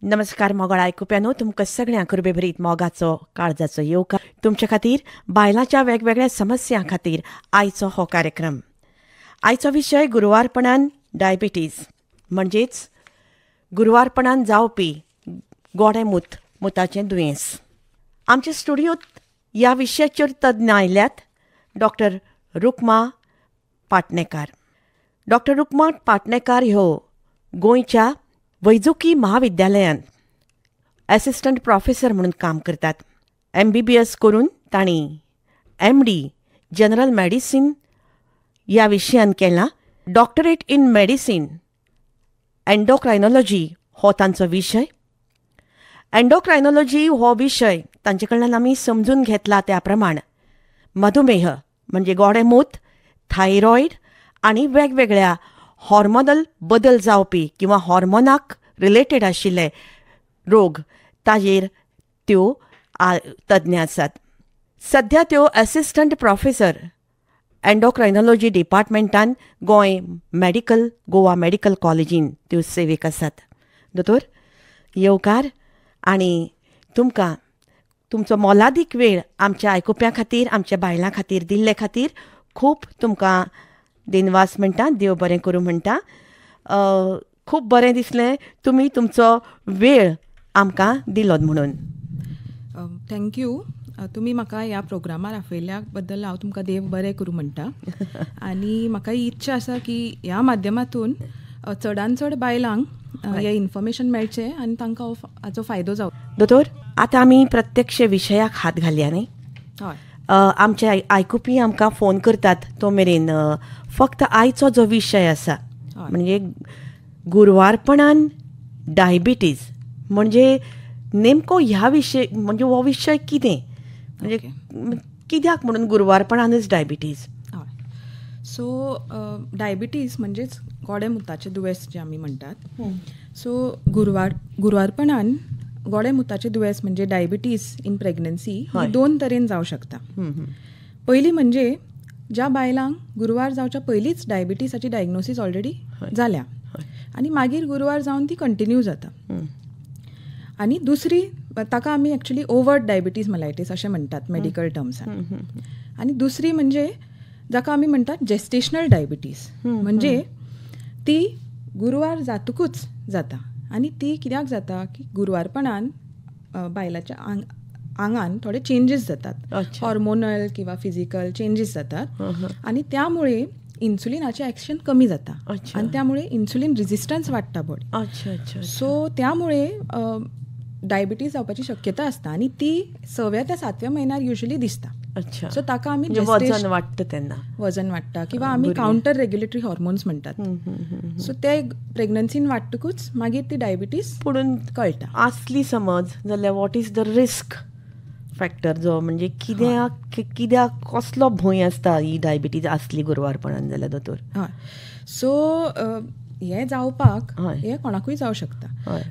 नमस्कार मोगाळ आयकुप्यानो, तुमकां सगळ्यांक कुरबेभरीत मोगाचो काळजाचो येवकार. तुमच्या खातीर बायलांच्या वेगवेगळ्या समस्यां खातीर आयचो हो कार्यक्रम. आयचो विशय गुरवारपणान डायबिटीज, म्हणजेच गुरवारपणान जावपी गोडेमूत मुताचें दुयेंस. आमच्या स्टुडियोंत ह्या विशयाचेर तज्ञ आयल्यात डॉक्टर रुक्मा पाटणेकार. डॉक्टर रुक्मा पाटणेकार ह्यो गोंयच्या वैजकी महाविद्यालयांत एसिस्टंट प्रोफेसर म्हणून काम करतात. MBBS करून तांणी MD general medicine ह्या विशयान केलां. डॉक्टरेट इन मेडिसीन एन्डोक्रायनॉलॉजी हो तांचो विशय. एन्डोक्रायनॉलॉजी हो विशय तांचे कडल्यान आमी समजून घेतला त्या प्रमाण मधुमेह म्हणजे गोडेमूत, थायरॉयड आनी वेगवेगळ्या हॉर्मोनल बदल जावपी किंवा हॉर्मोनाक रिलेटेड आशिल्ले रोग ताजेर त्यो तज्ञ आसात. सध्या त्यो एसिस्टंट प्रोफेसर एन्डोक्रायनॉलॉजी डिपार्टमेंटान गोंय मेडिकल गोवा मेडिकल कॉलेजीन त्यो सेवेक आसात. दोतोर, येवकार आनी तुमकां तुमचो मोलादीक वेळ आमच्या आयकुप्यां खातीर, आमच्या बायलां खातीर दिल्ले खातीर खूब तुमकां दिनवास म्हणटा, देव बरें करूं म्हणटा. खूब बरें दिसलें तुमी तुमचो वेळ आमकां दिलो म्हणून. Thank you. तुमी म्हाका ह्या प्रोग्रामार आपयल्या बद्दल हांव तुमकां देव बरें करूं म्हणटा. आनी म्हाका ही इच्छा आसा की ह्या माध्यमांतून चडान चड बायलांक हें इन्फॉर्मेशन मेळचें आनी तांकां हाचो फायदो जावं. दोतोर, आतां आमी प्रत्यक्ष विशयाक हात घालया न्ही? हय. आमचे आयकुपी आमकां फोन करतात तो मेरेन फक्त आयचो जो विशय आसा म्हणजे गुरवारपणान डायबिटीज, म्हणजे नेमको ह्या विशय म्हणजे हो विशय कितें, म्हणजे कित्याक म्हणून गुरवारपणानच डायबिटीज? हय. सो डायबिटीज म्हणजेच गोडेमुताचें दुयेंस जें आमी म्हणटात. सो गुरवारपणान गोडेमुताचें दुयेंस म्हणजे डायबिटीज इन प्रेग्नन्सी ही दोन तरेन जावं शकता. पयली म्हणजे ज्या बायलांक गुरवार जावच्या पयलींच डायबिटीसाची डायग्नोसीस ऑलरेडी जाल्या आनी मागीर गुरवार जावन ती कंटिन्यू जाता. आनी दुसरी ताका आमी एक्चुअली ओवर्ट डायबिटीज मलायटीस अशें म्हणटात मेडिकल टर्म्सान. आनी दुसरी म्हणजे जाका आमी म्हणटात जेस्टेशनल डायबिटीज, म्हणजे ती गुरवार जातकूच जाता. आनी ती कित्याक जाता की गुरवारपणान बायलाच्या आंगान थोडे चेंजीस जातात, हॉर्मोनल किंवा फिजिकल चेंजीस जातात आनी त्यामुळे इन्सुलिनाचें एक्शन कमी जाता आनी त्यामुळे इन्सुलिन रेजिस्टन्स वाडटा बॉडी. सो त्यामुळे डायबिटीज जावपाची शक्यता आसता आनी ती 6व्या ते 7व्या म्हयन्यार युजली दिसता. सो ताका आमी वजन वाडटा तेन्ना, वजन वाडटा किंवा आमी कावंटर रेग्युलेटरी हॉर्मोन्स म्हणटात. सो ते प्रेग्नन्सीन वाडटकूच मागीर ती डायबिटीज पुणून कळटा. आसली समज जाल्यार what is the risk factor जो म्हणजे कित्याक कित्याक कसलो भंय आसता ही डायबिटीज आसली गुरवारपणान जाल्यार दोतोर? हय. सो हें जावपाक हें कोणाकूय जावं शकता,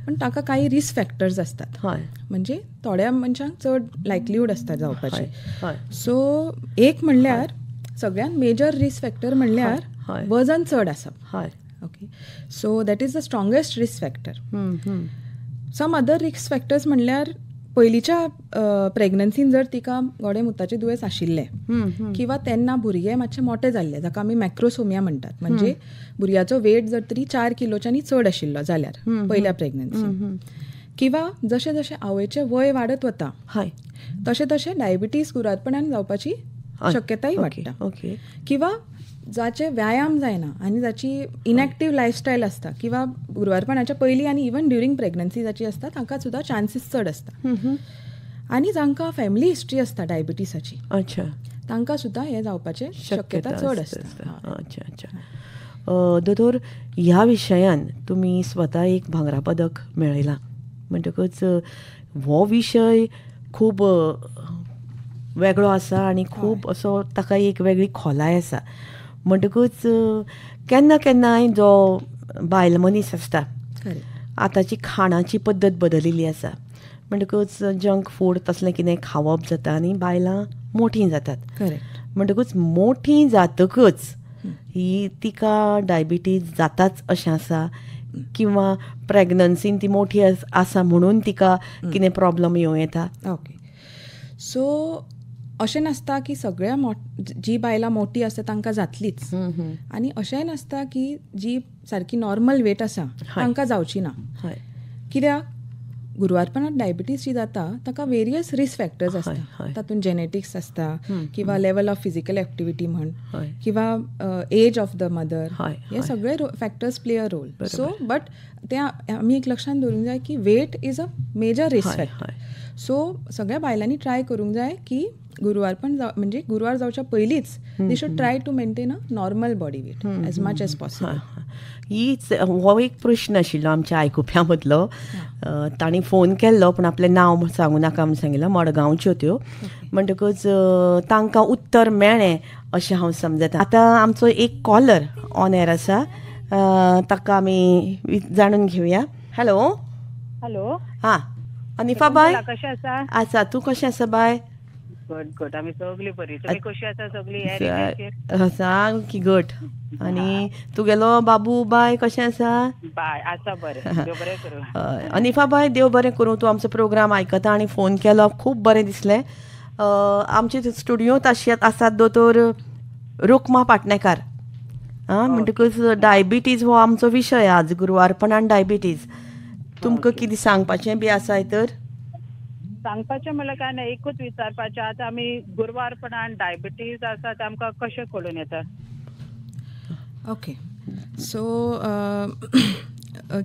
पण ताका कांय रिस्क फॅक्टर्स आसतात. म्हणजे थोड्या मनशांक चड लायकलीहूड आसता जावपाची. सो एक म्हणल्यार सगळ्यांत मेजर रिस्क फॅक्टर म्हणल्यार वजन चड आसप. Okay, so that is the strongest risk factor. Some other risk factors म्हणल्यार पयलींच्या प्रेग्नन्सीन जर तिका गोडेमुताचें दुयेंस आशिल्लें किंवा तेन्ना भुरगें मातशें मोटें जाल्लें, जाका आमी मॅक्रोसोमिया म्हणटात, म्हणजे भुरग्याचो वेट जर तरी 4 किलोच्यानी चड आशिल्लो जाल्यार पयल्या प्रेग्नन्सीन, किंवा जशें जशें आवयचें वय वाडत वता तशें तशें डायबिटीज गुरवारपणान जावपाची शक्यताय वाडटा. किंवा जाचे व्यायाम जायना आनी जाची इनएक्टीव लायफस्टायल आसता किंवा गुरवारपणाच्या पयलीं आनी इवन ड्युरींग प्रेग्नन्सी जाची आसता तांकां सुद्दां चान्सीस चड आसता. आनी जांकां फॅमिली हिस्ट्री आसता डायबिटीसाची तांकां सुद्दां हें जावपाचें शक्यता चड आसता. अच्छा अच्छा. दोतोर, ह्या विशयान तुमी स्वता एक भांगरा पदक मेळयलां म्हणटकच हो विशय खूब वेगळो आसा आनी खूब असो ताका एक वेगळी खोलाय आसा. म्हणटकूच केन्ना केन्नाय जो बायल मनीस आसता, आतांची खाणाची पद्दत बदलिल्ली आसा म्हणटकूच जंक फूड तसलें कितें खावप जाता आनी बायलां मोठीं जातात. म्हणटकूच मोठीं जातकच ही तिका डायबिटीज जाताच अशें आसा किंवा प्रेग्नन्सीन ती मोठी आसा म्हणून तिका कितें प्रॉब्लम येवं येता? ओके, सो अशें नासता की सगळ्या जी बायलां मोठी आसता तांकां जातलीच, आनी अशेंय नासता की जी सारकी नॉर्मल वेट आसा तांकां जावची ना. कित्याक गुरवारपणांत डायबिटीज जी जाता ताका वेरियस रिस्क फॅक्टर्स आसता. तातूंत जेनेटिक्स आसता किंवा लेवल ऑफ फिजिकल एक्टिविटी म्हण किंवा एज ऑफ the mother, हे सगळे factors play a role. So but ते आमी एक लक्षांत दवरूंक जाय की weight is a major risk factor. So सगळ्या बायलांनी ट्राय करूंक जाय की गुरवारपण म्हणजे गुरवार जावच्या पयलींच they should try to maintain a normal body weight as much as possible. हीच हो एक प्रश्न आशिल्लो आमच्या आयकुप्यां मदलो. तांणी फोन केल्लो पूण आपलें नांव सांगू नाका म्हूण सांगिल्लो, मडगांवच्यो त्यो. म्हणटकच तांकां उत्तर मेळ्ळें अशें हांव समजता. आतां आमचो एक कॉलर ऑन एअर आसा, ताका आमी जाणून घेवया. हॅलो. हॅलो. हां अनिफा बाय, कशें आसा? आसा, तूं कशें आसा बाय? गुड गुड, आमी सगळी बरी. तुमी कशी आसा सगळी? सामकी घट. आनी तुगेलो बाबू बाय कशें आसा? बाय आसा बरें, देव बरें करूं. अनिफा बाय देव बरें करूं, तूं आमचो प्रोग्राम आयकता आनी फोन केलो, खूब बरें दिसलें. आमचे स्टुडियोंत आसात दोतोर रुक्मा पाटणेकार. आं, म्हणटकच डायबिटीज हो आमचो विशय आज, गुरवारपणान डायबिटीज. तुमकां कितें सांगपाचें बी आसा तर? सांगपाचें म्हणल्यार काय ना, एकूच विचारपाचें, आतां आमी गुरवारपणान डायबिटीज आसा तें आमकां कशें कळून येता? ओके, सो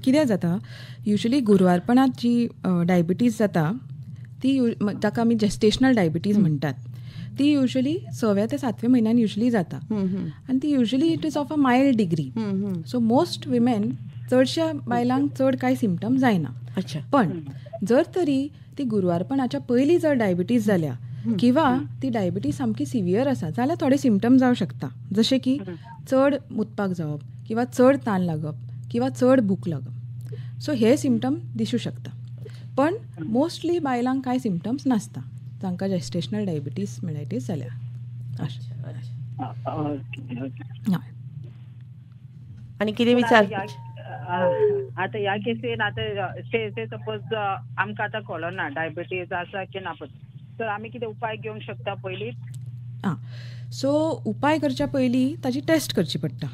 कितें जाता युजली गुरवारपणांत जी डायबिटीज जाता ती ताका आमी जेस्टेशनल डायबिटीज म्हणटात. ती युजली 6व्या ते 7व्या म्हयन्यान युजली जाता आनी ती usually it is of a mild degree. So most women, चडश्या बायलांक चड कांय सिमटम जायना. अच्छा. पण जर तरी ती गुरवारपणाच्या पयलीं जर डायबिटीज जाल्या किंवा ती डायबिटीज सामकी सिवियर आसा जाल्यार थोडे सिमटम जावं शकता, जशे की चड मुतपाक जावप किंवा चड तान लागप किंवा चड भूक लागप. सो हे सिमटम दिसूं शकता, पण मोस्टली बायलांक कांय सिमटम्स नासता तांकां जेस्टेशनल डायबिटीज मेलायटीस जाल्या. आनी कितें विचार आतां ह्या केसीन आतां से सपोज आमकां आतां कळना डायबिटीज आसा की ना, तर आमी कितें उपाय घेवंक शकता पयलीं? आं, सो उपाय करच्या पयलीं ताजी टेस्ट करची पडटा.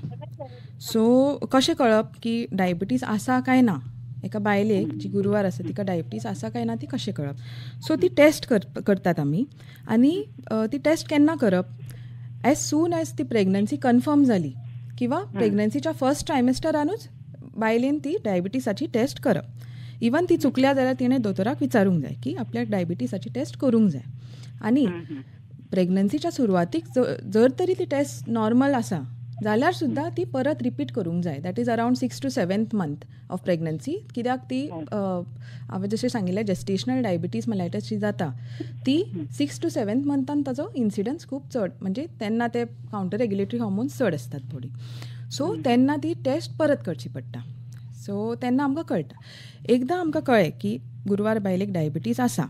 सो कशें कळप की डायबिटीज आसा काय ना, एका बायलेक जी गुरवार आसा तिका डायबिटीज आसा काय ना ती कशें कळप? सो ती टेस्ट करतात आमी. आनी ती टेस्ट केन्ना करप? एज सून एज ती प्रेग्नन्सी कन्फर्म जाली किंवा प्रेग्नन्सीच्या फर्स्ट ट्रायमेस्टरानूच बायलेन ती डायबिटीसाची टेस्ट करप. इवन ती चुकल्या जाल्यार तिणें दोतोराक विचारूंक जाय की आपल्याक डायबिटीसाची टेस्ट करूंक जाय. आनी प्रेग्नन्सीच्या सुरवातीक जर तरी ती टेस्ट नॉर्मल आसा जाल्यार सुद्दां ती परत रिपीट करूंक जाय. That is around 6 to 7th month of pregnancy. कित्याक ती हांवें जशें सांगिल्लें जेस्टेशनल डायबिटीज मेलायटस जी जाता ती 6 to 7th मंथान ताजो इन्सिडन्स खूब चड, म्हणजे तेन्ना ते कावंटर रेग्युलेटरी हॉर्मोन्स चड आसतात बॉडी. सो तेन्ना ती टेस्ट परत करची पडटा. सो तेन्ना आमकां कळटा. एकदां आमकां कळ्ळें की गुरवार बायलेक डायबिटीज आसा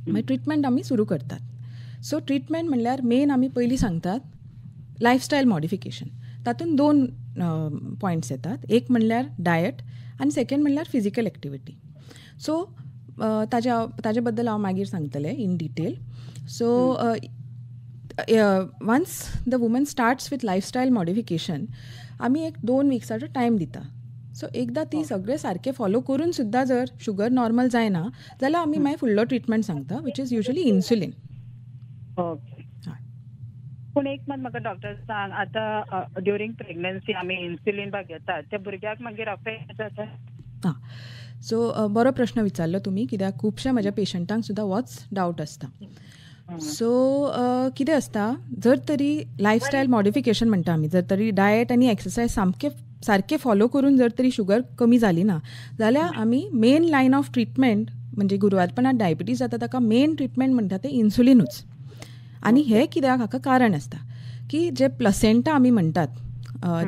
मागीर ट्रिटमेंट आमी सुरू करतात. सो ट्रिटमेंट म्हणल्यार मेन आमी पयलीं सांगतात लायफस्टायल मॉडिफिकेशन. तातूंत 2 पॉयंट्स येतात, एक म्हणल्यार डायट आनी सेकंड म्हणल्यार फिजिकल एक्टिविटी. सो ताजे बद्दल हांव मागीर सांगतलें in detail. So once the woman starts with lifestyle modification आमी एक 2 विक्साचो टायम दिता. सो एकदां ती सगळें सारकें फॉलो करून सुद्दां जर शुगर नॉर्मल जायना जाल्यार आमी मागीर फुडलो ट्रिटमेंट सांगता, which is usually insulin. Okay. पूण एक मात म्हाका डॉक्टर सांग, आतां ड्युरींग प्रेग्नन्सी आमी इन्सुलीन बा घेतात त्या भुरग्याक मागीर अफेक्ट जाता? आं, सो बरो प्रश्न विचारलो तुमी, कित्याक खुबश्या म्हज्या पेशंटांक सुद्दां होच डावट आसता. सो कितें आसता, जर तरी लायफस्टायल मॉडिफिकेशन म्हणटा आमी, जर तरी डायट आनी एक्सरसायज सामके सारके फॉलो करून जर तरी शुगर कमी जाली ना जाल्यार आमी मेन लायन ऑफ ट्रिटमेंट म्हणजे गुरवारपणांत डायबिटीज जाता ताका मेन ट्रिटमेंट म्हणटा तें इन्सुलिनूच. आनी हें कित्याक, हाका कारण आसता की जे प्लसेंटा आमी म्हणटात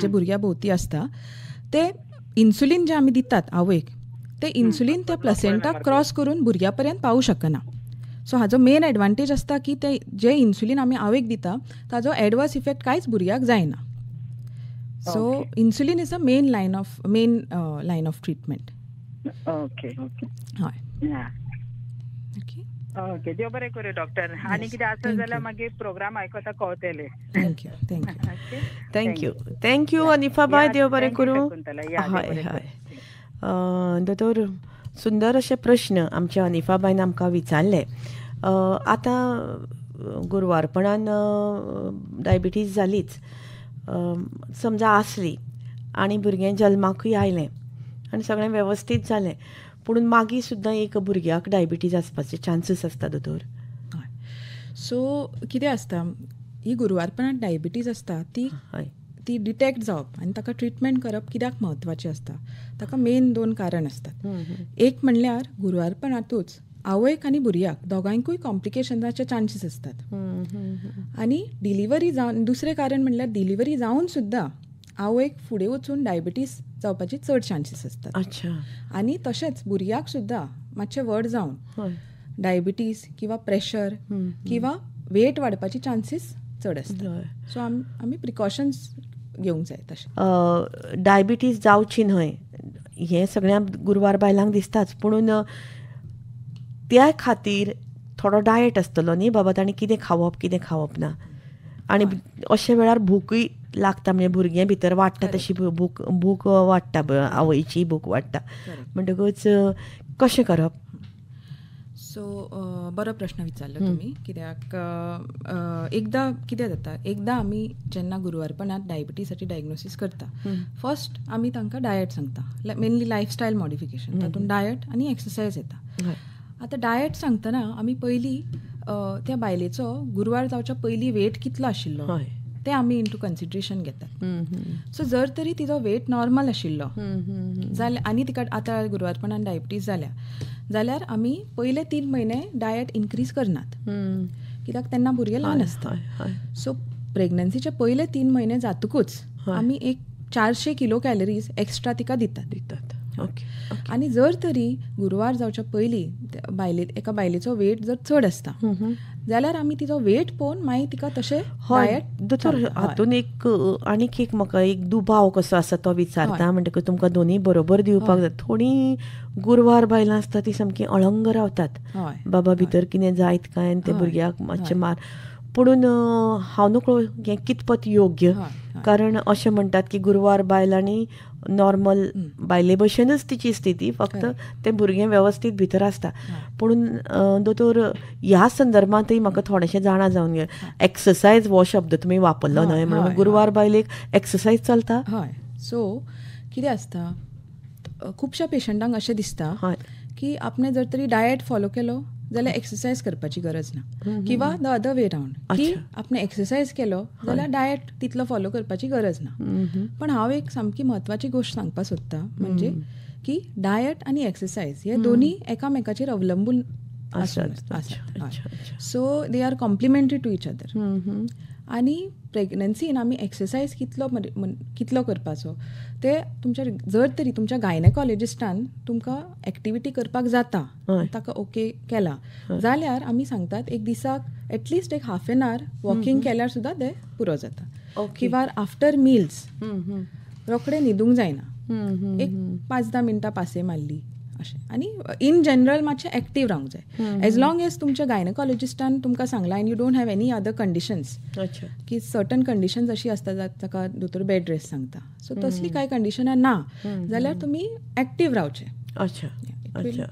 जे भुरग्या भोंवती आसता ते इन्सुलीन जें आमी दितात आवयक ते इन्सुलीन त्या प्लसेंटाक क्रॉस करून भुरग्या पर्यंत पावूं शकना. सो हाजो मेन एडवांटेज आसता की ते जे इन्सुलीन आमी आवयक दिता ताजो एडवर्स इफेक्ट कांयच भुरग्याक जायना. So insulin is a main line of treatment. Okay okay हय ओके ओके देव बरें करूं डॉक्टर. आनी कितें आसा जाल्यार मागीर प्रोग्राम आयकता कळटलें. Thank you thank you thank you thank you Anifa बाय, देव बरें करूं. हय हय दोतोर, सुंदर अशे प्रश्न आमच्या अनिफा बायन आमकां विचारले. आतां गुरवारपणान डायबिटीज जालीच, समजा आसली आनी भुरगें जल्माकूय आयलें आनी सगळें वेवस्थीत जालें, पूण मागीर सुद्दां एक भुरग्याक डायबिटीज आसपाचे चान्सीस आसता दोतोर? हय. सो कितें आसता, ही गुरवारपणान डायबिटीज आसता ती ती डिटेक्ट जावप आनी ताका ट्रिटमेंट करप कित्याक म्हत्वाचें आसता, ताका मेन दोन कारण आसतात. एक म्हणल्यार गुरवारपणांतूच आवयक आनी भुरग्याक दोगांयकूय कॉम्प्लिकेशनाचे चान्सीस आसतात. आनी डिलिव्हरी जावन, दुसरें कारण म्हणल्यार डिलिव्हरी जावन सुद्दां आवयक फुडें वचून डायबिटीज जावपाची चड चान्सीस आसतात. अच्छा. आनी तशेंच भुरग्याक सुद्दां मातशें व्हड जावन डायबिटीज किंवा प्रेशर किंवा वेट वाडपाची चान्सीस चड आसतात. सो आमी प्रिकॉशन्स घेवंक जाय. तशें डायबिटीज जावची न्हय हें सगळ्या गुरवार बायलांक दिसताच, पुणून त्या खातीर थोडो डायट आसतलो न्ही बाबा, ताणें कितें खावप कितें खावप ना. आनी अशे वेळार भुकूय लागता, म्हणजे भुरगें भितर वाडटा तशी भूक भूक वाडटा, आवयची भूक वाडटा, म्हणटकूच कशें करप? सो बरो प्रश्न विचारलो तुमी. कित्याक एकदां कितें जाता, एकदां आमी जेन्ना गुरवारपणांत डायबिटीसाची डायग्नोसीस करता, फर्स्ट आमी तांकां डायट सांगता, मेनली लायफस्टायल मॉडिफिकेशन, तातूंत डायट आनी एक्सरसायज येता. आतां डायट सांगतना आमी पयलीं त्या बायलेचो गुरवार जावच्या पयलीं वेट कितलो आशिल्लो ते आमी इंटू कन्सिडरेशन घेतात. सो जर तरी तिजो वेट नॉर्मल आशिल्लो जाल्यार आनी तिका आतां गुरवारपणान डायबिटीज जाल्या जाल्यार आमी पयले 3 म्हयने डायट इन्क्रीज करनात, कित्याक तेन्ना भुरगें ल्हान आसता. सो प्रेग्नन्सीचे पयले 3 म्हयने जातकूच आमी एक 400 किलो कॅलरीज एक्स्ट्रा तिका दितात. ओके. आनी जर तरी गुरवार जावच्या पयलीं बायले एका बायलेचो वेट जर चड आसता जाल्यार आमी तिजो वेट पळोवन मागीर तिका तशें डायट. दोतोर, हातून एक आनीक एक म्हाका एक दुबाव कसो आसा तो विचारता, म्हणटकच तुमकां दोनूय बरोबर दिवपाक जाय. थोडीं गुरवार बायलां आसता ती सामकी अळंग रावतात, बाबा भितर कितें जायत काय आनी ते भुरग्याक मातशें मार, पुणून हांव नकळो हें कितपत योग्य, कारण अशें म्हणटात की गुरवार बायल आनी नॉर्मल बायले भशेनच तिची स्थिती, फक्त तें भुरगें वेवस्थीत भितर आसता. पुणून दोतोर, ह्या संदर्भांतय म्हाका थोडेशें जाणा जावन गेलें, एक्सरसायज हो शब्द तुमी वापरलो न्हय, म्हणून गुरवार बायलेक एक्सरसायज चलता? हय. सो कितें आसता, खुबश्या पेशंटांक अशें दिसता की आपणें जर तरी डायट फॉलो केलो जाल्यार एक्सरसायज करपाची गरज ना, किंवा the other way round की आपणें एक्सरसायज केलो जाल्यार डायट तितलो फॉलो करपाची गरज ना. पण हांव एक सामकी म्हत्वाची गोश्ट सांगपाक सोदता, म्हणजे की डायट आनी एक्सरसायज हे दोन्ही एकामेकाचेर अवलंबून आसात. So they are complementary to each other. आनी प्रेग्नन्सीन आमी एक्सरसायज कितलो कितलो करपाचो ते तुमच्या जर तरी तुमच्या गायनेकॉलॉजिस्टान तुमकां एक्टिविटी करपाक जाता ताका ओके केला जाल्यार आमी सांगतात एक दिसाक एटलिस्ट एक हाफ एन our walking केल्यार सुद्दां ते पुरो जाता. किंवा आफ्टर मिल्स रोखडें न्हिदूंक जायना, एक 5-10 मिनटां पासय मारली अशें. आनी इन जनरल मातशें एक्टीव रावंक जाय, एज लॉंग एज तुमच्या गायनेकॉलॉजिस्टान तुमकां सांगलां and you don't have any other conditions, की सर्टन कंडिशन्स अशी आसता ताका दोतोर बेड रेस्ट सांगता, सो तसली कांय कंडिशनां ना जाल्यार तुमी एक्टीव रावचें. अच्छा अच्छा,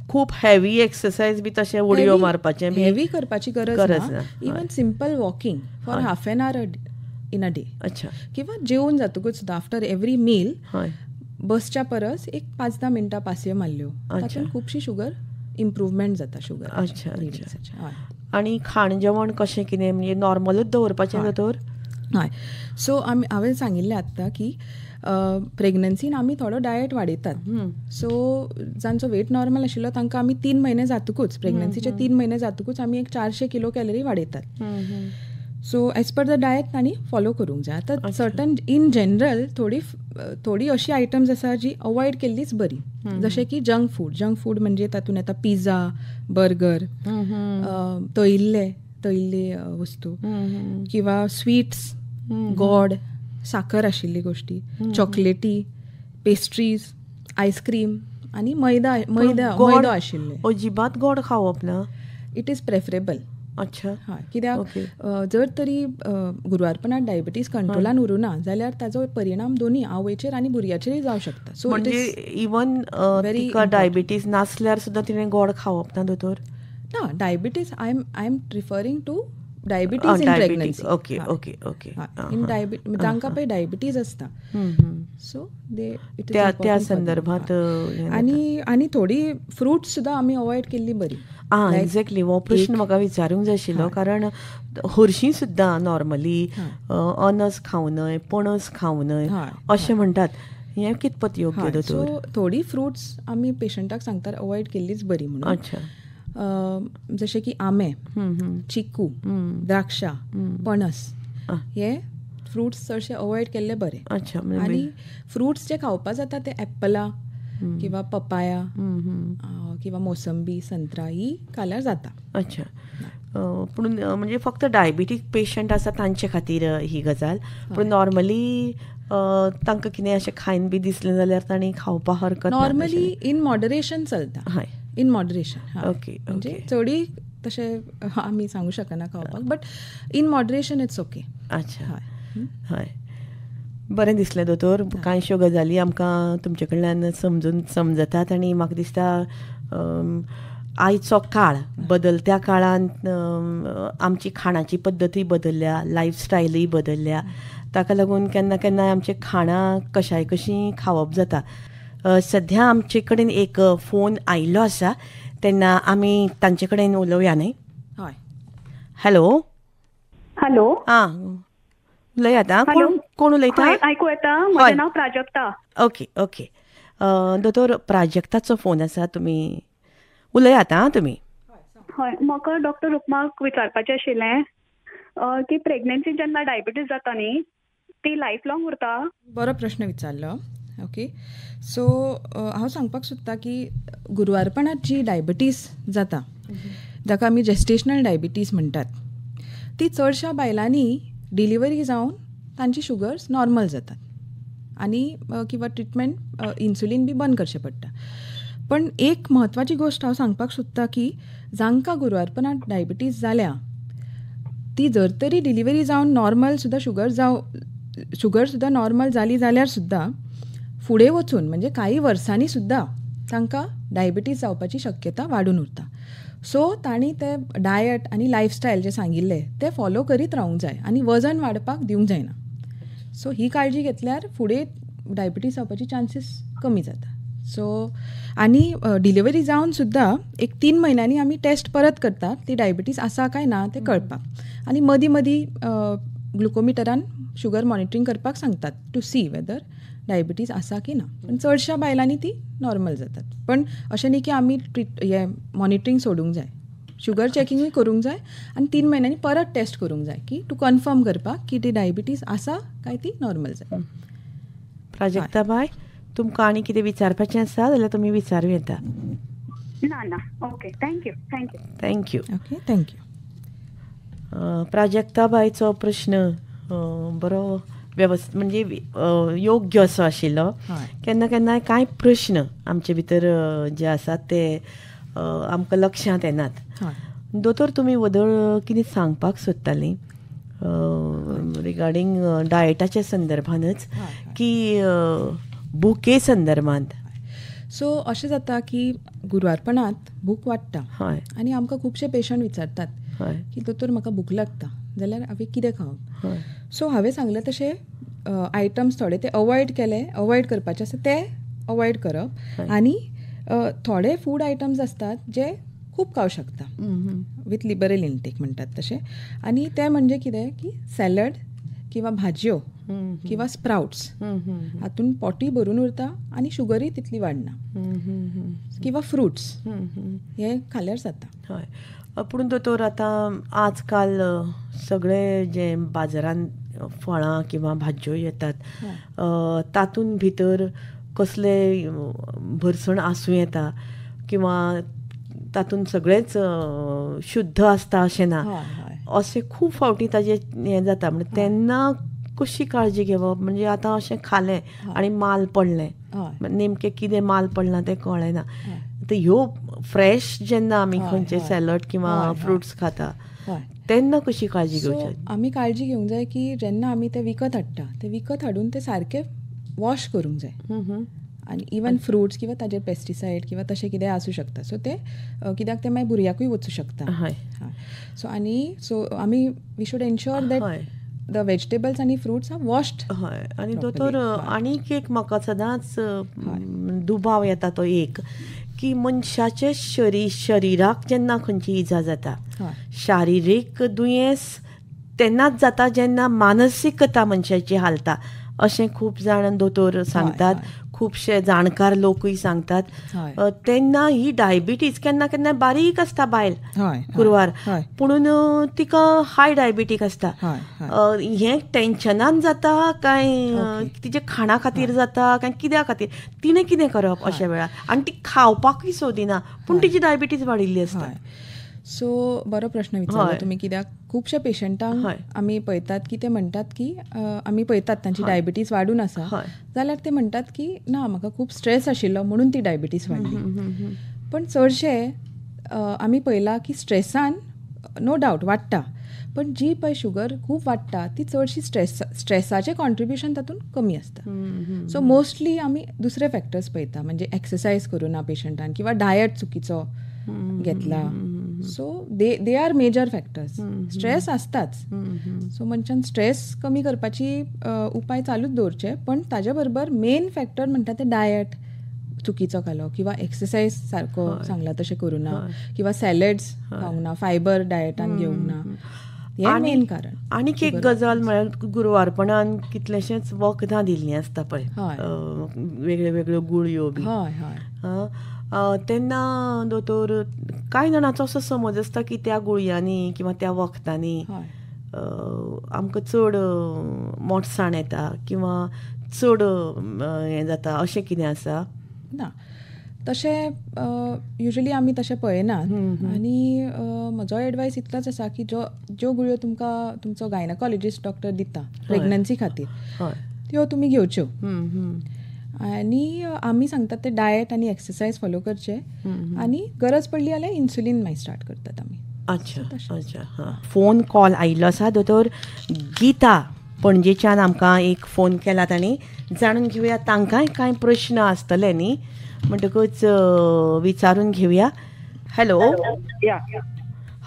खूब हेवी एक्सरसाइज बी तशें उडयो मारपाचें हेवी करपाची गरज ना, even simple walking for half an hour in a day. अच्छा. किंवा जेवण जातकूच सुद्दां आफ्टर एवरी मील बसच्या परस एक 5-10 मिनटां पासयो मारल्यो तातूंत खुबशी शुगर इम्प्रूवमेंट जाता शुगर. अच्छा अच्छा. आनी खाण जेवण कशें कितें म्हणजे नॉर्मलूच दवरपाचें दोतोर? हय. सो आमी हांवें सांगिल्लें आतां की प्रेग्नन्सीन आमी थोडो डायट वाडयतात. सो जांचो वेट नॉर्मल आशिल्लो तांकां आमी 3 म्हयने जातकूच, प्रेग्नन्सीचे 3 म्हयने जातकूच आमी एक 400 किलो कॅलरी वाडयतात. So as per the diet तांणी फॉलो करूंक जाय. आतां सर्टन इन जनरल थोडी थोडी अशी आयटम्स आसा जी अवॉयड केल्लीच बरी, जशें की जंक फूड. जंक फूड म्हणजे तातूंत येता पिझ्झा, बर्गर, तळिल्ले तळिल्ले वस्तू किंवा स्वीट्स, गोड, साखर आशिल्ली गोश्टी, चॉकलेटी, पेस्ट्रीज, आयस्क्रीम आनी मैदा मैदा मैदो आशिल्ले. अजिबात गोड खावप ना? It is preferable. अच्छा. हय, कित्याक जर तरी गुरवारपणांत डायबिटीज कंट्रोलान उरूना जाल्यार ताजो परिणाम दोनूय आवयचेर आनी भुरग्याचेरय जावं शकता. सो म्हणजे इवन तिका डायबिटीज नासल्यार सुद्दां तिणें गोड खावप ना दोतोर? ना, diabetes I am referring to diabetes in pregnancy. Okay okay okay. In जांकां पळय डायबिटीज आसता, सो दे त्या संदर्भात. आनी आनी थोडी फ्रुट्स सुद्दां आमी अवॉयड केल्ली बरी. आं, एक्झॅक्टली हो प्रश्न म्हाका विचारूंक जाय आशिल्लो, कारण हरशीं सुद्दां नॉर्मली अनस खावं न्हय, पणस खावं न्हय अशें म्हणटात, हें कितपत योग्य दोतोर? सो थोडी फ्रुट्स आमी पेशंटाक सांगतात अवॉयड केल्लीच बरी म्हणून. अच्छा. जशे की आंबे, चिकू, द्राक्षा, पणस हे फ्रुट्स चडशे अवॉयड केल्ले बरे. अच्छा. आनी फ्रुट्स जे खावपा जाता ते एप्पलां किंवा पपाया किंवा मोसंबी, संत्रा ही खाल्यार जाता. अच्छा. पूण म्हणजे फक्त डायबिटीक पेशंट आसा तांचे खातीर ही गजाल, पूण नॉर्मली तांकां कितें अशें खायन बी दिसलें जाल्यार तांणी खावपाक हरकत? नॉर्मली इन मॉडरेशन चलता. हय, इन मॉडरेशन. ओके. म्हणजे चडूय तशें आमी सांगू शकना खावपाक, but in moderation it's okay. अच्छा. हय हय, बरें दिसलें दोतोर. कांयश्यो गजाली आमकां तुमचे कडल्यान समजून समजतात आनी म्हाका दिसता आयचो काळ बदलत्या काळांत आमची खाणाची पद्दतूय बदलल्या, लायफस्टायलूय बदलल्या, ताका लागून केन्ना केन्ना आमचें खाणां कशाय कशीं खावप जाता. सध्या आमचे कडेन एक फोन आयिल्लो आसा, तेन्ना आमी तांचे कडेन उलोवया न्हय? हय. हॅलो. हॅलो. आं, उलयात. आं, कोण उलयता? आयकू येता? म्हजें नांव प्राजक्ता. ओके ओके दोतोर, प्राजक्ताचो फोन आसा, तुमी उलयात. आं, तुमी. हय, म्हाका डॉक्टर रुपमाक विचारपाचें आशिल्लें की प्रेग्नन्सी जेन्ना डायबिटीज जाता न्ही ती लायफ लॉंग उरता? बरो प्रश्न विचारलो. ओके, सो हांव सांगपाक सोदता की गुरवारपणांत जी डायबिटीज जाता, जाका आमी जेस्टेशनल डायबिटीज म्हणटात, ती चडश्या बायलांनी डिलिव्हरी जावन तांची शुगर्स नॉर्मल जातात आनी किंवा ट्रिटमेंट इन्सुलीन बी बंद करचें पडटा. पण एक म्हत्वाची गोश्ट हांव सांगपाक सोदता की जांकां गुरवारपणांत डायबिटीज जाल्या ती जर तरी डिलिव्हरी जावन नॉर्मल सुद्दां शुगर सुद्दां नॉर्मल जाली जाल्यार सुद्दां फुडें वचून म्हणजे काही वर्सांनी सुद्दां तांकां डायबिटीज जावपाची शक्यता वाडून उरता. सो तांणी ते डायट आनी लायफस्टायल जे सांगिल्ले ते फॉलो करीत रावूंक जाय आनी वजन वाडपाक दिवंक जायना. सो ही काळजी घेतल्यार फुडें डायबिटीज जावपाची चान्सीस कमी जाता. सो आनी डिलिव्हरी जावन सुद्दां एक 3 म्हयन्यांनी आमी टेस्ट परत करतात ती डायबिटीज आसा काय ना तें कळपाक, आनी मदीं मदीं ग्लुकोमिटरान शुगर मॉनिटरींग करपाक सांगतात टू सी वेदर डायबिटीज आसा की ना. पण चडश्या बायलांनी ती नॉर्मल जातात. पण अशें न्ही की आमी हें मॉनिटरींग सोडूंक जाय, शुगर चॅकिंगूय करूंक जाय आनी 3 म्हयन्यांनी परत टेस्ट करूंक जाय की टू कन्फर्म करपाक की ती डायबिटीज आसा काय ती नॉर्मल जाय. प्राजक्ता बाय, तुमकां आनी कितें विचारपाचें आसा जाल्यार तुमी विचारूं येता. ना ना, okay, thank you. Thank you. Thank you. Okay, thank you. Prajakta बायचो प्रश्न बरो वेवस्थ म्हणजे योग्य असो आशिल्लो. केन्ना केन्नाय कांय प्रश्न आमचे भितर जे आसात ते आमकां लक्षांत येनात. दोतोर, तुमी वदळ कितें सांगपाक सोदतालीं रिगार्डींग डायटाच्या संदर्भानच की भुके संदर्भात? सो अशें जाता की गुरवारपणांत भूक वाडटा आनी आमकां खुबशे पेशंट विचारतात की दोतोर म्हाका भूक लागता जाल्यार हांवें कितें खावप? सो हांवें सांगलें तशें आयटम्स थोडे ते अवॉयड केले, अवॉयड करपाचे आसा ते अवॉयड करप, आनी थोडे फूड आयटम्स आसतात जे खूब खावं शकता विथ लिबरल इनटेक म्हणटात तशें. आनी ते म्हणजे कितें की सॅलड किंवा भाजयो किंवा स्प्राउट्स हातून पोटी भरून उरता आनी शुगरूय तितली वाडना, किंवा फ्रुट्स हे खाल्यार जाता. हय, पूण दोतोर आतां आजकाल सगळे जे बाजारांत फळां किंवा भाजयो येतात तातूंत भितर कसले भरसण आसूं येता किंवा तातूंत सगळेंच शुद्ध आसता अशें ना, अशें खूब फावटी ताजें हें जाता. म्हणजे तेन्ना कशी काळजी घेवप? म्हणजे आतां अशें खालें आनी माल पडलें, नेमकें कितें माल पडलां तें कळ्ळें ना. आतां ह्यो फ्रेश जेन्ना आमी खंयचे सॅलड किंवा फ्रुट्स खाता तेन्ना कशी काळजी घेवची? आमी काळजी घेवंक जाय की जेन्ना आमी ते विकत हाडटा ते विकत हाडून ते सारके वॉश करूंक जाय. आनी इवन फ्रुट्स किंवा ताजेर पेस्टिसायड किंवा तशें कितें आसूं शकता. सो ते कित्याक ते मागीर भुरग्याकूय वचूं शकता. सो आनी सो आमी we should ensure that the vegetables आनी फ्रुट्स आर वॉश्ड. हय. आनी दोतोर आनीक एक म्हाका सदांच दुबाव येता तो एक की मनशाचे शरिराक जेन्ना खंयची इजा जाता, शारिरीक दुयेंस तेन्नाच जाता जेन्ना मानसीकता मनशाची हालता अशें खूब जाण दोतोर सांगतात, खुबशे जाणकार लोकूय सांगतात. तेन्ना ही डायबिटीज केन्ना केन्ना बारीक आसता बायल गुरवार, पुणून तिका हाय डायबिटीक आसता. हें टेन्शनान जाता काय तिच्या खाणा खातीर जाता काय कित्या खातीर, तिणें कितें करप अशा वेळार? आनी ती खावपाकूय सोदिना पूण तिची डायबिटीज वाडिल्ली आसता. सो बरो प्रश्न विचारलो तुमी, कित्याक खुबश्या पेशंटांक आमी पळयतात की ते म्हणटात की आमी पळयतात तांची डायबिटीज वाडून आसा जाल्यार ते म्हणटात की ना म्हाका खूब स्ट्रेस आशिल्लो म्हणून ती डायबिटीज वाडली. पण चडशे आमी पळयलां की स्ट्रेसान नो डावट वाडटा, पण जी पळय शुगर खूब वाडटा ती चडशी स्ट्रेसाचें कॉन्ट्रिब्युशन तातूंत कमी आसता. सो मोस्टली आमी दुसरे फॅक्टर्स पळयता, म्हणजे एक्सरसायज करूं ना पेशंटान किंवा डायट चुकीचो घेतला. So they are major factors. Stress आसताच. सो मनशान स्ट्रेस कमी करपाची उपाय चालूच दवरचे, पण ताजे बरोबर मेन फॅक्टर म्हणटा ते डायट चुकीचो खालो किंवा एक्सरसायज सारको सांगला तशें करूं ना किंवा सॅलड्स खावंक ना, फायबर डायटान घेवंक ना, हें मेन कारण. आनीक एक गजाल म्हळ्यार गुरवारपणान कितलेशेच वखदां दिल्लीं आसता पळय, वेगळ्यो वेगळ्यो गुळयो बी. हय हय. तेन्ना दोतोर कांय जाणांचो असो समज आसता की त्या गुळयांनी किंवा त्या वखदांनी आमकां चड मोटसाण येता किंवा चड हें जाता, अशें कितें आसा? ना, तशें युजली आमी तशें पळयनात. आनी म्हजो एडवायस इतलोच आसा की ज्यो गुळयो तुमकां तुमचो गायनकोलॉजिस्ट डॉक्टर दिता प्रेग्नन्सी खातीर त्यो तुमी घेवच्यो. आनी आमी सांगतात ते डायट आनी एक्सरसायज फॉलो करचे आनी गरज पडली जाल्यार इन्सुलीन मागीर स्टार्ट करतात आमी. अच्छा अच्छा. हां, फोन कॉल आयिल्लो आसा. दोतोर गीता पणजेच्यान आमकां एक फोन केला, तांणी जाणून घेवया तांकांय कांय प्रश्न आसतले न्ही, म्हणटकूच विचारून घेवया. हॅलो.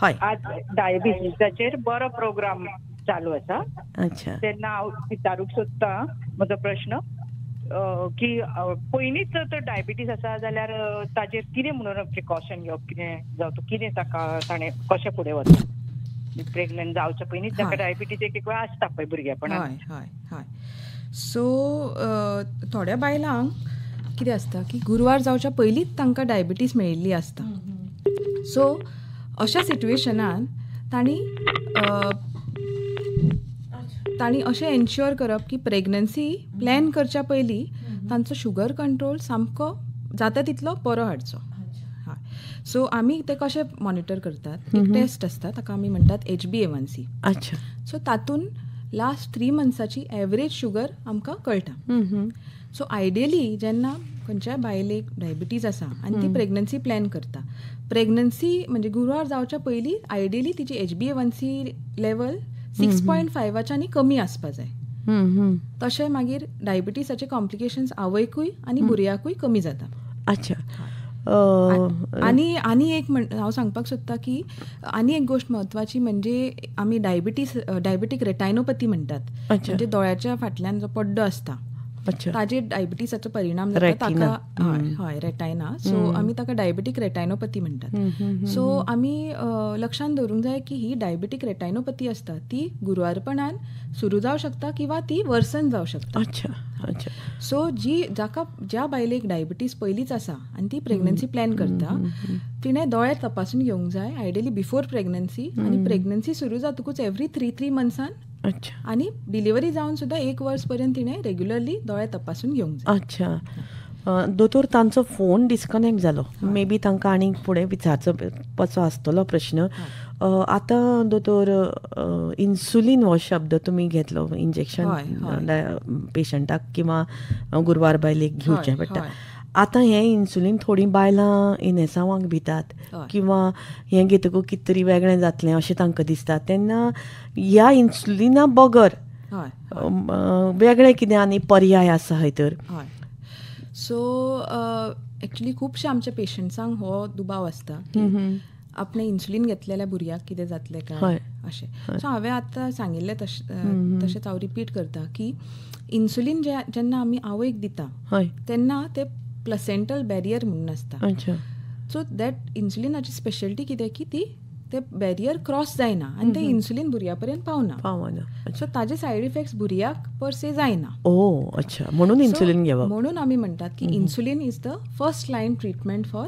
हय, आज डायबिटीजाचेर बरो प्रोग्राम चालू आसा. अच्छा. तेन्ना हांव विचारूंक सोदतां म्हजो प्रश्न की पयलींच जर डायबिटीज आसा जाल्यार ताजेर कितें म्हणून प्रिकॉशन घेवप, कितें जावं, कितें ताका ताणें कशें फुडें वचप? प्रेग्नंट जावच्या पयलींच ताका डायबिटीज एक एक वेळा आसता पळय भुरगेपणान. हय हय हय. सो थोड्या बायलांक कितें आसता की गुरवार जावच्या पयलींच तांकां डायबिटीज मेळिल्ली आसता. सो अशा सिट्युएशनान तांणी अशें एन्श्योर करप की प्रेग्नन्सी प्लॅन करच्या पयलीं तांचो शुगर कंट्रोल सामको जाता तितलो बरो हाडचो. हय. सो आमी ते कशें मॉनिटर करतात, एक टेस्ट आसता ताका आमी म्हणटात HbA1c. अच्छा. सो तातूंत लास्ट 3 मंथ्साची एवरेज शुगर आमकां कळटा. सो आयडियली जेन्ना खंयच्याय बायलेक डायबिटीज आसा आनी ती प्रेग्नन्सी प्लॅन करता, प्रेग्नन्सी म्हणजे गुरवार जावच्या पयलीं आयडियली तिची HbA1c level 6.5 आनी कमी आसपा जाय. तशें मागीर डायबिटीसाचे कॉम्प्लिकेशन्स आवयकूय आनी भुरग्याकूय कमी जाता. अच्छा. आनी आनी एक हांव सांगपाक सोदता की आनी एक गोश्ट म्हत्वाची म्हणजे आमी डायबिटीक रेटायनोपॅथी म्हणटात, म्हणजे दोळ्याच्या फाटल्यान जो पड्डो आसता ताजेर डायबिटीसाचो परिणाम जाता ताका. हय हय, रेटायना. सो आमी ताका डायबिटीक रेटायनोपॅथी म्हणटात. सो आमी लक्षांत दवरूंक जाय की ही डायबिटीक रेटायनोपॅथी आसता ती गुरवारपणान सुरू जावं शकता किंवा ती वर्सन जावं शकता. अच्छा अच्छा. सो जी जाका ज्या बायलेक डायबिटीज पयलींच आसा आनी ती प्रेग्नन्सी प्लॅन करता तिणें दोळे तपासून घेवंक जाय आयडियली बिफोर प्रेग्नन्सी, आनी प्रेग्नन्सी सुरू जातकूच एवरी 3 मंथ्सान. अच्छा. आनी डिलिव्हरी जावन सुद्दां 1 वर्स पर्यंत तिणें रेग्युलरली दोळे तपासून घेवंक जाय. अच्छा. दोतोर तांचो फोन डिस्कनेक्ट जालो, मे बी तांकां आनीक फुडें विचारचो पचो आसतलो प्रश्न. आतां दोतोर इन्सुलीन हो शब्द तुमी घेतलो, इंजेक्शन पेशंटाक किंवा गुरवार बायलेक घेवचें पडटा. आतां हें इन्सुलीन थोडीं बायलां इनेसांवाक भितात किंवा हें घेतकूच कितें तरी वेगळें जातलें अशें तांकां दिसता, तेन्ना ह्या इन्सुलिना बगर वेगळें कितें आनी पर्याय आसा हय तर? हय, सो एक्चुली खुबशे आमच्या पेशंट्सांक हो दुबाव आसता की आपणें इन्सुलीन घेतलेल्या भुरग्याक कितें जातलें काय अशें. सो हांवें आतां सांगिल्लें तशेंच हांव रिपीट करता की इन्सुलीन जेन्ना आमी आवयक दिता तेन्ना ते प्लसेंटल बॅरियर म्हणून आसता. सो that इन्सुलिनाची स्पेशलिटी कितें की ती ते बॅरियर क्रॉस जायना आनी ते इन्सुलीन भुरग्या पर्यंत पावना. सो ताजे सायड इफेक्ट्स भुरग्याक पर से जायना. ओ अच्छा, म्हणून इन्सुलीन घेवप. म्हणून आमी म्हणटात की insulin is the first line treatment for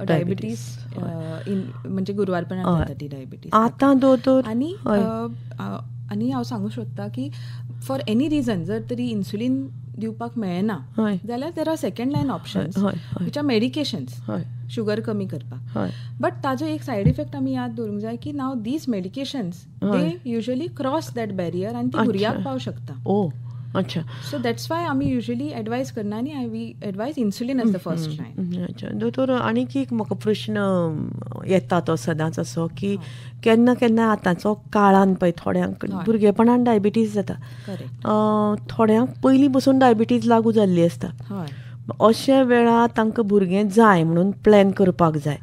diabetes, म्हणजे गुरवारपणात जाता ती डायबिटीज. आतां दोतोर आनी आनी हांव सांगूंक सोदता की फॉर एनी रिजन जर तरी इन्सुलीन दिवपाक मेळना जाल्यार there are second line options which are medications, sugar कमी करपाक. बट ताजो एक सायड इफेक्ट आमी याद दवरूंक जाय की now these medications they usually cross that barrier आनी ती भुरग्याक पावंक शकता. ओ अच्छा, सो that's why आमी युजली एडवायज करना आनी we advise insulin as the first line. अच्छा दोतोर, आनीक एक म्हाका प्रश्न येता तो सदांच असो की केन्ना केन्ना आतांचो काळान पळय थोड्यांक भुरगेपणान डायबिटीज जाता, थोड्यांक पयलीं पसून डायबिटीज लागू जाल्ली आसता. अशा वेळार तांकां भुरगें जाय म्हणून प्लॅन करपाक जाय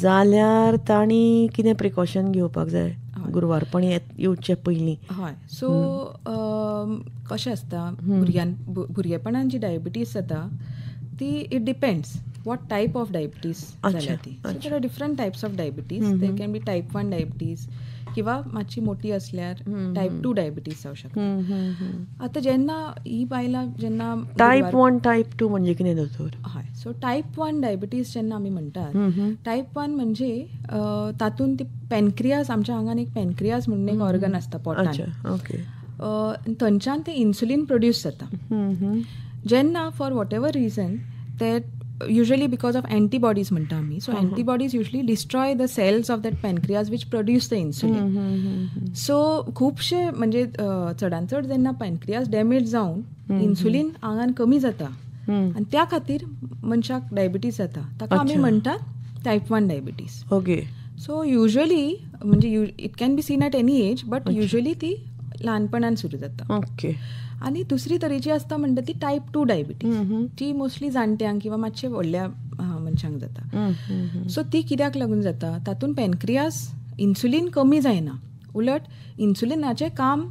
जाल्यार तांणी कितें प्रिकॉशन घेवपाक जाय गुरवारपण येवचे पयलीं? हय, सो कशें आसता भुरगेपणान जी डायबिटीज जाता ती it depends what type of diabetes जाल्या ती. So there are different types of diabetes. There can be type 1 diabetes किंवा मातशी मोठी असल्यार टायप 2 डायबिटीज जावं शकता. आतां जेन्ना ही बायलां जेन्ना टायप 1 टायप 2 म्हणजे कितें दोतोर? हय, सो टायप 1 डायबिटीज जेन्ना आमी म्हणटात, टायप 1 म्हणजे तातूंत ती पॅनक्रियाज, आमच्या आंगान एक पॅनक्रियाज म्हणून एक ऑर्गन आसता पोटान, थंयच्यान ते इन्सुलीन प्रोड्यूस जाता. जेन्ना फॉर what ever reason ते usually because of antibodies म्हणटा आमी, so antibodies usually destroy the cells of that pancreas which produce the insulin. So खुबशे म्हणजे चडान चड जेन्ना पॅनक्रियाज डॅमेज जावन इन्सुलीन आंगान कमी जाता आनी त्या खातीर मनशाक डायबिटीज जाता, ताका आमी म्हणटात type 1 diabetes. Okay, so usually म्हणजे it can be seen at any age but usually ती ल्हानपणान सुरू जाता. ओके, आनी दुसरी तरेची आसता म्हणटा ती टायप 2 डायबिटीज, ती मोस्टली जाणट्यांक किंवा मातशे व्हडल्या मनशांक जाता. सो ती कित्याक लागून जाता, तातूंत पॅनक्रियाज इन्सुलीन कमी जायना, उलट इन्सुलिनाचें काम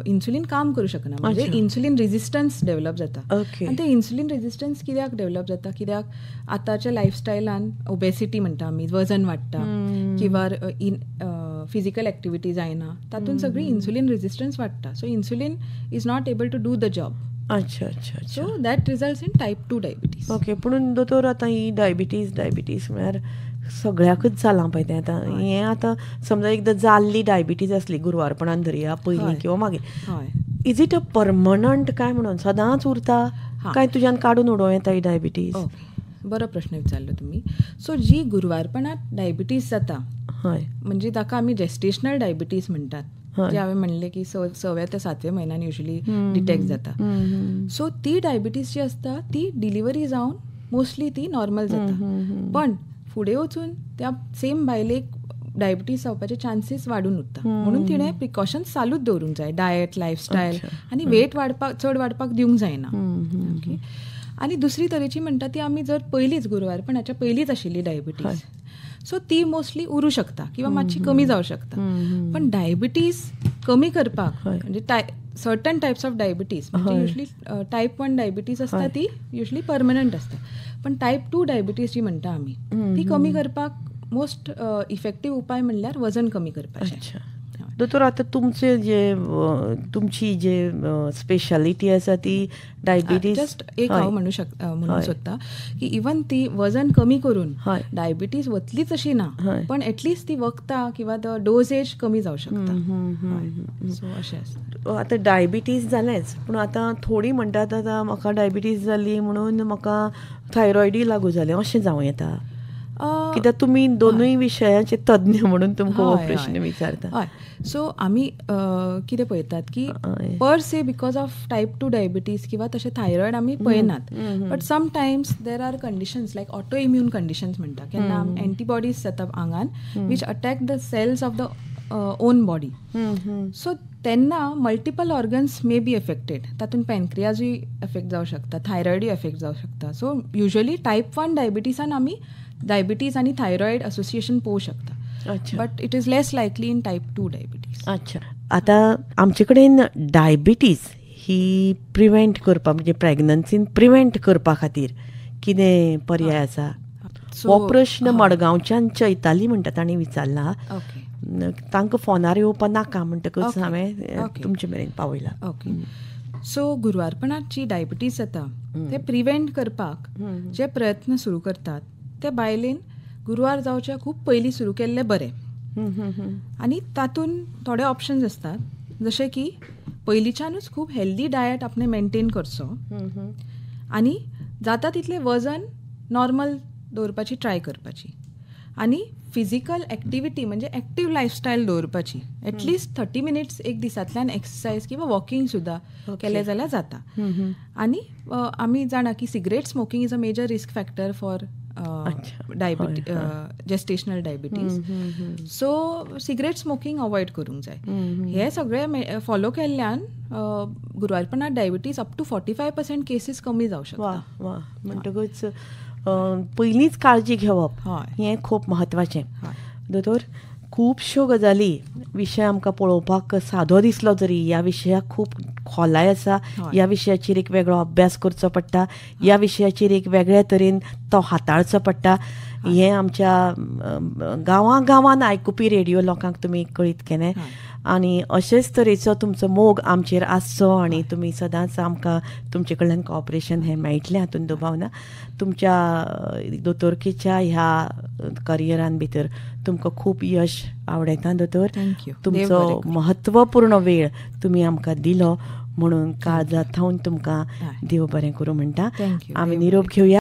इन्सुलीन काम करूं शकना, म्हणजे इन्सुलीन रेजिस्टन्स डेव्हलप जाता. आनी ते इन्सुलीन रेजिस्टन्स कित्याक डेव्हलप जाता, कित्याक आतांच्या लायफस्टायलान ओबेसिटी म्हणटा आमी, वजन वाडटा किंवा फिजिकल एक्टिविटी जायना, तातूंत सगळी इन्सुलीन रेजिस्टन्स वाडटा. So insulin is not able to do the job. अच्छा अच्छा, so that results in type 2 diabetes. Okay, पूण दोतोर आतां ही डायबिटीज डायबिटीज म्हळ्यार सगळ्याकच जालां पळय तें. आतां हें आतां समजा एकदां जाल्ली डायबिटीज आसली गुरवारपणान धरया पयलीं किंवा मागीर, is it a permanent काय म्हणून सदांच उरता काय तुज्यान काडून उडोवं येता ही डायबिटीज? बरो प्रश्न विचारलो तुमी. सो जी गुरवारपणांत डायबिटीज जाता, म्हणजे ताका आमी जेस्टेशनल डायबिटीज म्हणटात, जे हांवें म्हणलें की 6व्या ते 7व्या म्हयन्यान युजली डिटेक्ट जाता. सो ती डायबिटीज जी आसता ती डिलिव्हरी जावन मोस्टली ती नॉर्मल जाता, पण फुडें वचून त्या सेम बायलेक डायबिटीज जावपाचे चान्सीस वाडून उरता. म्हणून तिणें प्रिकॉशन्स चालूच दवरूंक जाय, डायट, लायफस्टायल आनी वेट वाडपाक चड वाडपाक दिवंक जायना. ओके, आनी दुसरी तरेची म्हणटा ती आमी जर पयलींच गुरवारपणाच्या पयलींच आशिल्ली डायबिटीज, सो ती मोस्टली उरूं शकता किंवा मातशी कमी जावं शकता. पण डायबिटीज कमी करपाक म्हणजे सर्टन टायप्स ऑफ डायबिटीज, म्हणजे युजली टायप 1 डायबिटीज आसता ती युजली परमनंट आसता, पण टायप 2 डायबिटीज जी म्हणटा आमी ती कमी करपाक मोस्ट इफेक्टीव उपाय म्हणल्यार वजन कमी करपाचें. दोतोर, आतां तुमचे जे तुमची जे स्पेशालिटी आसा ती डायबिटीज. जस्ट एक हांव म्हणू म्हणूंक सोदता की इवन ती वजन कमी करून डायबिटीज वतलीच अशी ना, पण एटलिस्ट ती वखदां किंवा डोजेज कमी जावं शकता. सो अशें आसता. आतां डायबिटीज जालेंच, पूण आतां थोडीं म्हणटात आतां म्हाका डायबिटीज जाली म्हणून म्हाका थायरॉयडूय लागू जालें, अशें जावं येता? कित्याक तुमी दोनूय विशयाचे तज्ञ म्हणून तुमकां हो प्रश्न विचारता. हय, सो आमी कितें पळयतात की per se because of type 2 diabetes किंवा तशें थायरॉयड आमी पळयनात, but sometimes there are conditions like auto immune conditions म्हणटा, केन्ना एंटीबॉडीज जाता आंगान which attack the cells of the own body. So तेन्ना multiple organs may be affected, तातूंत पॅनक्रियाजूय effect जावं शकता, थायरॉयडूय एफेक्ट जावं शकता. सो युजली टायप 1 डायबिटीसान आमी डायबिटीज आनी थायरॉयड असोसिएशन पळोवं शकता, but it is less likely in type 2 diabetes. अच्छा, आतां आमचे कडेन डायबिटीज ही प्रिवेंट करपाक म्हणजे प्रेग्नन्सीन प्रिवेंट करपा खातीर कितें पर्याय आसा, हो प्रश्न मडगांवच्यान चैताली म्हणटा तांणी विचारला. तांकां फोनार येवपा नाका म्हणटकच हांवें तुमचे मेरेन पावयला. ओके, सो गुरवारपणांत जी डायबिटीज जाता ते प्रिवेंट करपाक जे प्रयत्न सुरू करतात ते बायलेन गुरवार जावच्या खूब पयलीं सुरू केल्लें बरें. आनी तातूंत थोडे ऑप्शन्स आसतात, जशें की पयलींच्यानूच खूब हेल्दी डायट आपणें मेनटेन करचो आनी जाता तितलें वजन नॉर्मल दवरपाची ट्राय करपाची आनी फिजिकल एक्टिविटी म्हणजे एक्टीव लायफस्टायल दवरपाची. एटलिस्ट 30 मिनिट्स एक दिसांतल्यान एक्सरसायज किंवा वॉकिंग सुद्दां केलें जाल्यार जाता. आनी आमी जाणा की cigarette smoking is a major risk factor for gestational diabetes. So cigarette smoking avoid करूंक जाय. हे सगळे फॉलो केल्ल्यान गुरवारपणांत डायबिटीज अप टू 45% केसीस कमी जावं शकता. वा, म्हणटकच पयलींच काळजी घेवप हें खूब म्हत्वाचें. दोतोर, खुबश्यो गजाली विशय आमकां पळोवपाक सादो दिसलो तरी ह्या विशयाक खूब खोलाय आसा, ह्या विशयाचेर एक वेगळो अभ्यास करचो पडटा, ह्या विशयाचेर एक वेगळे तरेन तो हाताळचो पडटा. हें आमच्या गांवां गांवान आयकुपी रेडियो लोकांक तुमी कळीत केलें आनी अशेच तरेचो तुमचो मोग आमचेर आसचो आनी तुमी सदांच आमकां तुमचे कडल्यान कॉपरेशन हें मेळटलें हातूंत दुबाव ना. तुमच्या दोतोरकेच्या ह्या करियरान भितर तुमकां खूब यश आवडयता दोतोर. तुमचो म्हत्वपूर्ण वेळ तुमी आमकां दिलो म्हणून काळजांत थावन तुमकां देव बरें करूं म्हणटा. आमी निरोप घेवया.